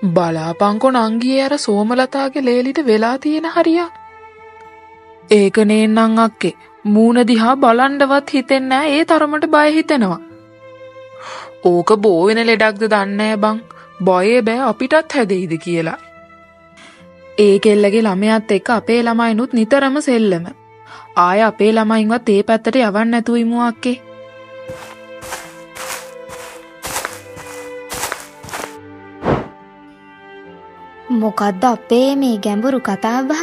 බලාපංකො නංගියේ අර සෝමලතාගේ ලේලිට වෙලා තියෙන හරියක්. ඒක නේන්නම් අක්කේ, මූණ දිහා බලන්නවත් හිතෙන්නේ නෑ, ඒ තරමට බය හිතෙනවා. ඕක බෝ වෙන ලෙඩක්ද දන්නේ නෑ බං. බයේ බෑ අපිටත් හැදෙයිද කියලා. ඒ කෙල්ලගේ ළමයාත් එක්ක අපේ ළමයිනුත් නිතරම සෙල්ලම. ආය අපේ ළමයින්වත් ඒ පැත්තට යවන්න නැතුව ඉමු අක්කේ. මොකද්ද අපේ මේ ගැඹුරු කතාබහ?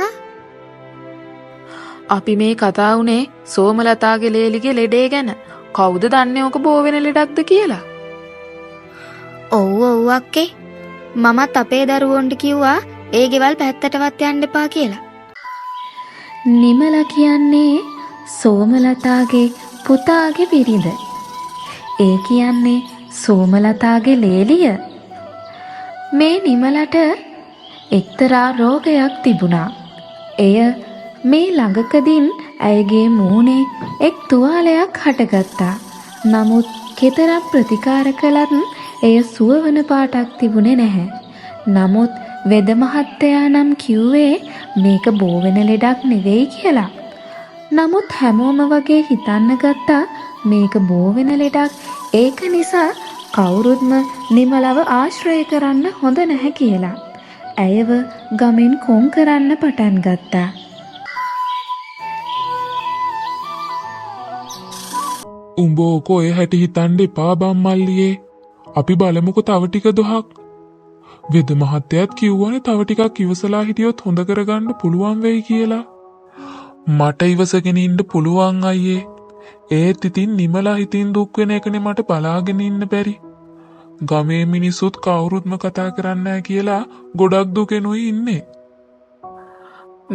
අපි මේ කතා වුණේ සෝමලතාගේ ලේලිගේ ලෙඩේ ගැන. කවුද දන්නේ ඕක බෝ වෙන ලෙඩක්ද කියලා? ඔව් ඔව් අක්කේ. මමත් අපේ දරුවොන්ට කිව්වා ඒ ගෙවල් පැත්තටවත් යන්න එපා කියලා. නිමලා කියන්නේ සෝමලතාගේ පුතාගේ බිරිඳ. ඒ කියන්නේ සෝමලතාගේ ලේලිය. මේ නිමලට එක්තරා රෝගයක් තිබුණා. එය මේ ළඟකදීන් ඇයගේ මූණේ එක් තුවාලයක් හටගත්තා. නමුත් කෙතරම් ප්‍රතිකාර කළත් එය සුව වන පාටක් තිබුණේ නැහැ. නමුත් වෙද මහත්තයා නම් කිව්වේ මේක බෝ වෙන ලෙඩක් නෙවෙයි කියලා. නමුත් හැමෝම වගේ හිතන්න ගත්තා මේක බෝ වෙන ලෙඩක්. ඒක නිසා කවුරුත්ම නිමලව ආශ්‍රය කරන්න හොඳ නැහැ කියලා. ඇයව ගමෙන් කොන් කරන්න පටන් ගත්තා. උඹ ඕක ඔය හැටි හිතන්න එපා බං මල්ලියේ. අපි බලමුකෝ තව ටික දොහක්. වෙද මහත්තයාත් කිව්වනේ තව ටිකක් ඉවසලා හිටියොත් හොඳ කරගන්න පුළුවන් වෙයි කියලා. මට ඉවසගෙන ඉන්න පුළුවන් අයියේ. ඒත් ඉතින් නිමලා හිතින් දුක් වෙන එකනේ මට බලාගෙන ඉන්න බැරි. ගමේ මිනිස්සුත් කවුරුත්ම කතා කරන්නේ නැහැ කියලා ගොඩක් දුකෙනුයි ඉන්නේ.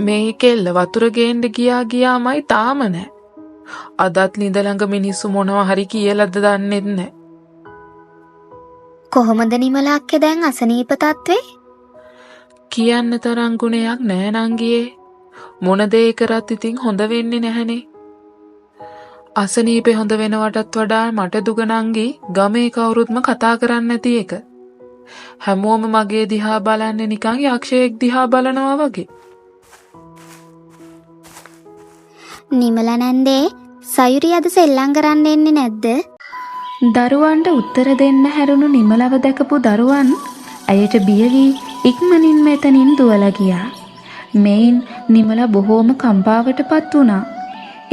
මේ කෙල්ල වතුර ගේන්න ගියා ගියාමයි තාම නෑ. අදත් ලිඳ ළඟ මිනිස්සු මොනවා හරි කියලාද දන්නෙත් නෑ. කොහොමද නිමලා අක්කේ දැන් අසනීප තත්ත්වේ? කියන්න තරම් ගුණයක් නෑ නංගියේ. මොන දේ කරත් ඉතින් හොඳ වෙන්නේ නැහනේ. අසනීපේ හොඳ වෙනවටත් වඩා මට දුක නංගි ගමේ කවුරුත්ම කතා කරන්නේ නැති එක. හැමෝම මගේ දිහා බලන්නේ නිකන් යක්ෂයෙක් දිහා බලනවා වගේ. නිමලා නැන්දේ සයුරි අද සෙල්ලම් කරන්න එන්නේ නැද්ද? දරුවන්ට උත්තර දෙන්න හැරුණු නිමලව දැකපු දරුවන් ඇයට බිය වී ඉක්මනින්ම එතනින් දුවලා ගියා. මෙයින් නිමලා බොහෝම කම්පාවට පත් වුණා.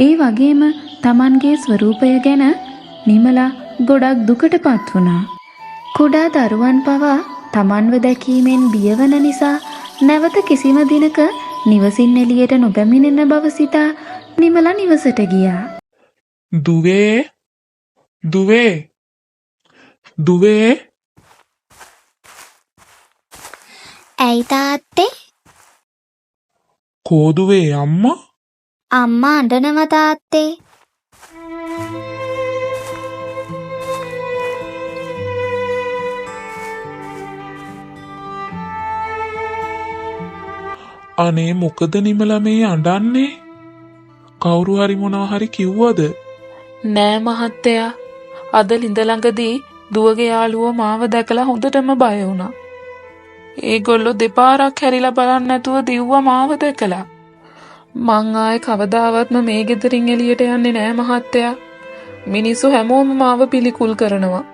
ඒ වගේම තමන්ගේ ස්වරූපය ගැන නිමලා ගොඩක් දුකට පත් වුණා. කුඩා දරුවන් පවා තමන්ව දැකීමෙන් බියවන නිසා නැවත කිසිම දිනක නිවසින් එළියට නොපැමිණෙන බව සිතා නිමලා නිවසට ගියා. දුවේ දුවේ දුවේ. ඇයි තාත්තේ? කෝ දුවේ අම්මා? අම්මා අඬනවා තාත්තේ. අනේ මොකද නිමලා මේ අඬන්නේ? කවුරු හරි මොනවා හරි කිව්වද? නෑ මහත්තයා. අද ලිඳ ළඟදී දුවගේ යාළුවෝ මාව දැකලා හොඳටම බය වුණා. ඒගොල්ලෝ දෙපාරක් හැරිලා බලන්නේ නැතුව දිව්වා මාව දැකලා. මං ආයේ කවදාවත්ම මේ ගෙදරින් එළියට යන්නේ නෑ මහත්තයා. මිනිස්සු හැමෝම මාව පිළිකුල් කරනවා.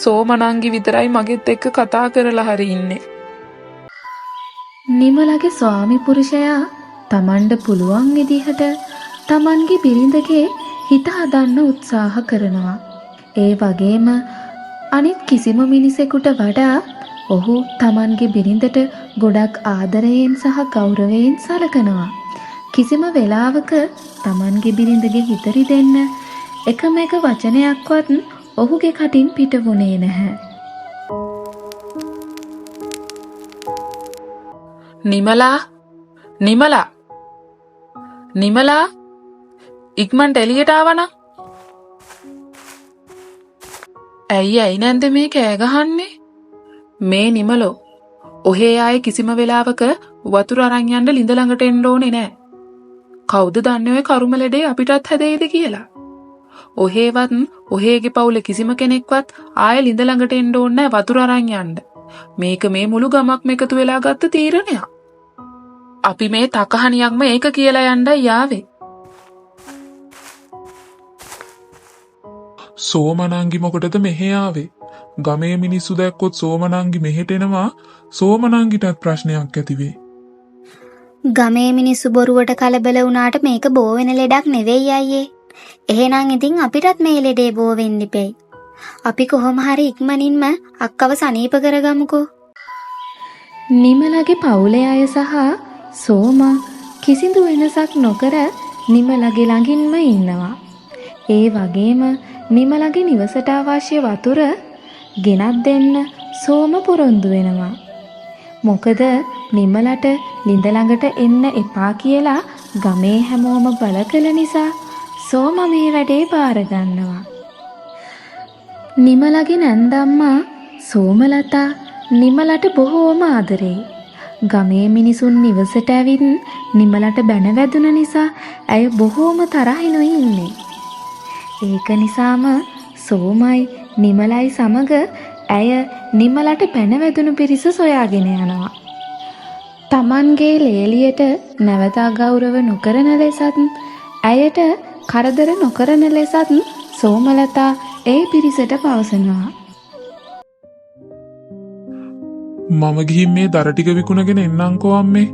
සෝම නංගි විතරයි මගෙත් එක්ක කතා කරලා හරි ඉන්නේ. නිමලගේ ස්වාමි පුරුෂයා තමන්ට පුළුවන් විදිහට තමන්ගේ බිරිඳගේ හිත හදන්න උත්සාහ කරනවා. ඒ වගේම අනිත් කිසිම මිනිසෙකුට වඩා ඔහු තමන්ගේ බිරිඳට ගොඩක් ආදරයෙන් සහ ගෞරවයෙන් සලකනවා. කිසිම වෙලාවක තමන්ගේ බිරිඳගේ හිත රිදෙන්න එකම එක වචනයක්වත් ඔහුගේ කටින් පිට වුණේ නැහැ. නිමලා, නිමලා, නිමලා, ඉක්මනට එළියට ආවනම්. ඇයි ඇයි නැන්ද මේ කෑ ගහන්නේ? මේ නිමලෝ, ඔහේ ආයේ කිසිම වෙලාවක වතුර අරන් යන්න ලිඳ ළඟට එන්න ඕනේ නෑ. කවුද දන්නේ ඔය කරුම ලෙඩේ අපිටත් හැදෙයිද කියලා? ඔහේවත් ඔහේගේ පවුලේ කිසිම කෙනෙක්වත් ආයේ ලිඳ ළඟට එන්න ඕනේ නෑ වතුර අරන් යන්න. මේක මේ මුළු ගමක්ම එකතු වෙලා ගත්ත තීරණයක්. අපි මේ තකහනියක්ම ඒක කියලා යන්නයි ආවේ. සෝමනංගි මොකටද මෙහෙ ආවේ? ගමේ මිනිස්සු දැක්කොත් සෝමනංගි මෙහෙට එනවා. සෝමනංගිටත් ප්‍රශ්නයක් ඇති වෙයි. ගමේ මිනිස්සු බොරුවට කලබල වුණාට මේක බෝ වෙන ලෙඩක් නෙවෙයි අයියේ. එහෙනම් ඉතින් අපිටත් මේ ලෙඩේ බෝ වෙන්න ඉපෙයි. අපි කොහොම හරි ඉක්මනින්ම අක්කව සනීප කරගමුකෝ. නිමලගේ පවුලේ අය සහ සෝමා කිසිදු වෙනසක් නොකර නිමලගේ ළඟින්ම ඉන්නවා. ඒ වගේම නිමලගේ නිවසට අවශ්‍ය වතුර ගෙනත් දෙන්න සෝම පොරොන්දු වෙනවා. මොකද නිමලට ලිඳ ළඟට එන්න එපා කියලා ගමේ හැමෝම බල කළ නිසා සෝම මේ වැඩේ බාර ගන්නවා. නිමලගේ නැන්දම්මා සෝමලතා නිමලට බොහෝම ආදරෙයි. ගමේ මිනිසුන් නිවසට ඇවිත් නිමලට බැන වැදුන නිසා ඇය බොහෝම තරහිනුයි ඉන්නේ. ඒක නිසාම සෝමයි නිමලයි සමග ඇය නිමලට බැන වැදුණු පිරිස සොයාගෙන යනවා. තමන්ගේ ලේලියට නැවත අගෞරව නොකරන ලෙසත් ඇයට කරදර නොකරන ලෙසත් සෝමලතා ඒ පිරිසට පවසනවා. මම ගිහින් මේ දර ටික විකුණගෙන එන්නම්කෝ අම්මේ.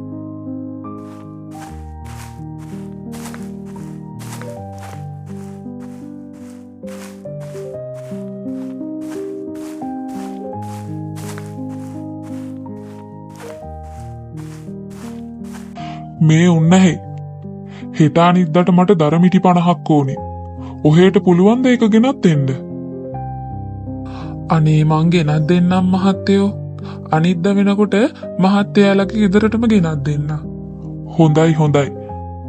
මේ උන්නැහේ. හෙට අනිද්දාට මට දර මිටි 50ක් ඕනේ. ඔහෙට පුළුවන් ද ඒක ගෙනත් දෙන්න? අනේ මං ගෙනත් දෙන්නම් මහත්තයෝ. අනිද්දා වෙනකොට මහත්තයාලගේ ගෙදරටම ගෙනත් දෙන්න. හොඳයි හොඳයි.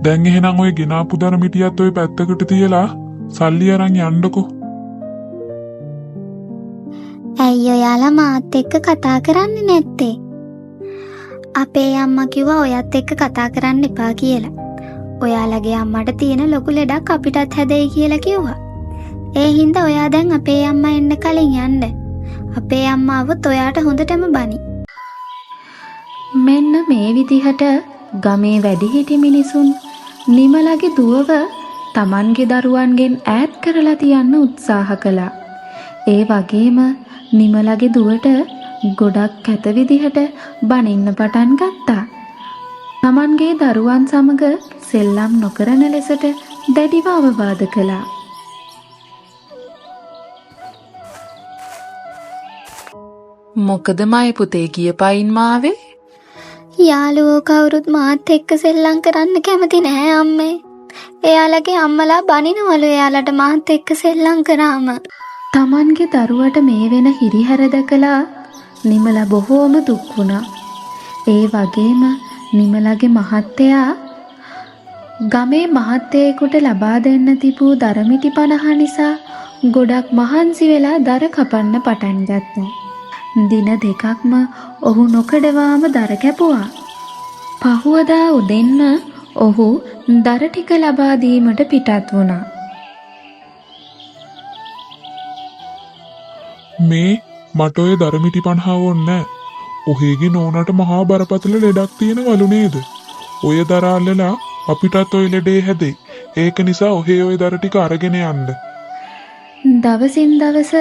දැන් එහෙනම් ඔය ගෙනාපු දර මිටියත් ඔය පැත්තකට තියලා සල්ලි අරන් යන්නකෝ. ඇයි ඔයාලා මාත් එක්ක කතා කරන්නේ නැත්තේ? අපේ අම්මා කිව්වා ඔයත් එක්ක කතා කරන්න එපා කියලා. ඔයාලගේ අම්මට තියෙන ලොකු ලෙඩක් අපිටත් හැදෙයි කියලා කිව්වා. ඒ හින්දා ඔයා දැන් අපේ අම්මා එන්න කලින් යන්න. අපේ අම්මා આવොත් ඔයාට හොඳටම බනි. මෙන්න මේ විදිහට ගමේ වැඩිහිටි මිනිසුන් නිමලගේ දුවව තමන්ගේ දරුවන්ගෙන් ඈත් කරලා තියන්න උත්සාහ කළා. ඒ වගේම නිමලගේ දුවට ගොඩක් කැත විදිහට බනින්න පටන් ගත්තා. තමන්ගේ දරුවන් සමග සෙල්ලම් නොකරන ලෙසට දැඩිව අවවාද කළා. මොකද මයි පුතේ ගිය පයින් මාවේ? යාළුවෝ කවුරුත් මාත් එක්ක සෙල්ලම් කරන්න කැමති නෑ අම්මේ. එයාලගේ අම්මලා බනිනවලු එයාලට මාත් එක්ක සෙල්ලම් කරාම. තමන්ගේ දරුවට මේ වෙන හිරිහැර දැකලා නිමලා බොහෝම දුක් වුණා. ඒ වගේම නිමලගේ මහත්තයා ගමේ මහත්තයෙකුට ලබා දෙන්න තිබූ දරමිටි 50 නිසා ගොඩක් මහන්සි වෙලා දර කපන්න පටන් ගත්තා. දින දෙකක්ම ඔහු නොකඩවාම දර කැපුවා. පහුවදා උදෙන්ම ඔහු දර ටික ලබා දීමට පිටත් වුණා. මේ මට ඔය දර මිටි 50 ඕනේ නෑ. ඔහෙගේ නෝනට මහා බරපතල ලෙඩක් තියෙනවලු නේද? ඔය දර අල්ලලා අපිටත් ඔය ලෙඩේ හැදෙයි. ඒක නිසා ඔහේ ඔය දර ටික අරගෙන යන්න. දවසින් දවස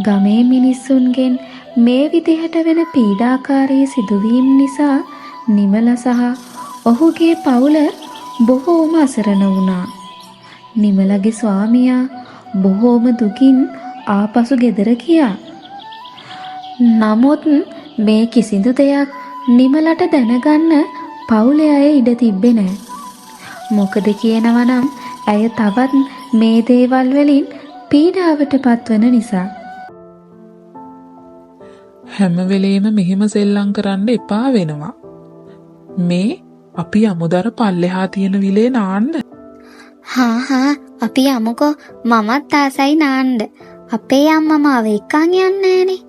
ගමේ මිනිස්සුන්ගෙන් මේ විදිහට වෙන පීඩාකාරී සිදුවීම් නිසා නිමල සහ ඔහුගේ පවුල බොහෝම අසරණ වුණා. නිමලගේ ස්වාමියා බොහෝම දුකින් ආපසු ගෙදර ගියා. නමුත් මේ කිසිදු දෙයක් නිමලට දැනගන්න පවුලේ අය ඉඩ තිබ්බේ නෑ. මොකද කියනවා නම් ඇය තවත් මේ දේවල් වලින් පීඩාවට පත්වන නිසා. හැම වෙලේම මෙහෙම සෙල්ලම් කරන්න එපා වෙනවා. මේ අපි යමුදර පල්ලෙහා තියෙන විලේ නාන්න. හා හා අපි යමුකෝ. මමත් ආසයි නාන්න. අපේ අම්මා මාව එක්කන් යන්නේ නෑනේ.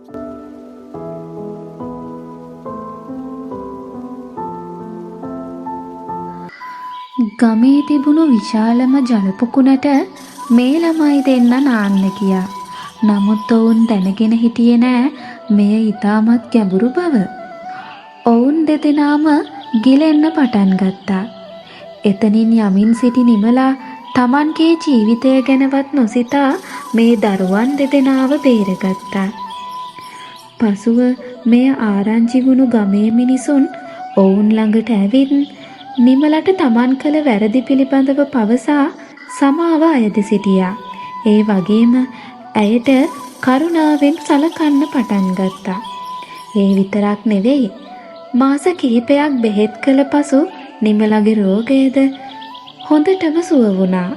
ගමේ තිබුණු විශාලම ජල පොකුණට මේ ළමයි දෙන්න නාන්න ගියා. නමුත් ඔවුන් දැනගෙන හිටියේ නෑ මෙය ඉතාමත් ගැඹුරු බව. ඔවුන් දෙදෙනාම ගිලෙන්න පටන් ගත්තා. එතනින් යමින් සිටි නිමලා තමන්ගේ ජීවිතය ගැනවත් නොසිතා මේ දරුවන් දෙදෙනාව බේරගත්තා. පසුව මෙය ආරංචි වුණු ගමේ මිනිසුන් ඔවුන් ළඟට ඇවිත් නිමලට තමන් කළ වැරදි පිළිබඳව පවසා සමාව අයද සිටියා. ඒ වගේම ඇයට කරුණාවෙන් සලකන්න පටන් ගත්තා. ඒ විතරක් නෙවෙයි, මාස කිහිපයක් බෙහෙත් කළ පසු නිමලගේ රෝගයද හොඳටම සුව වුණා.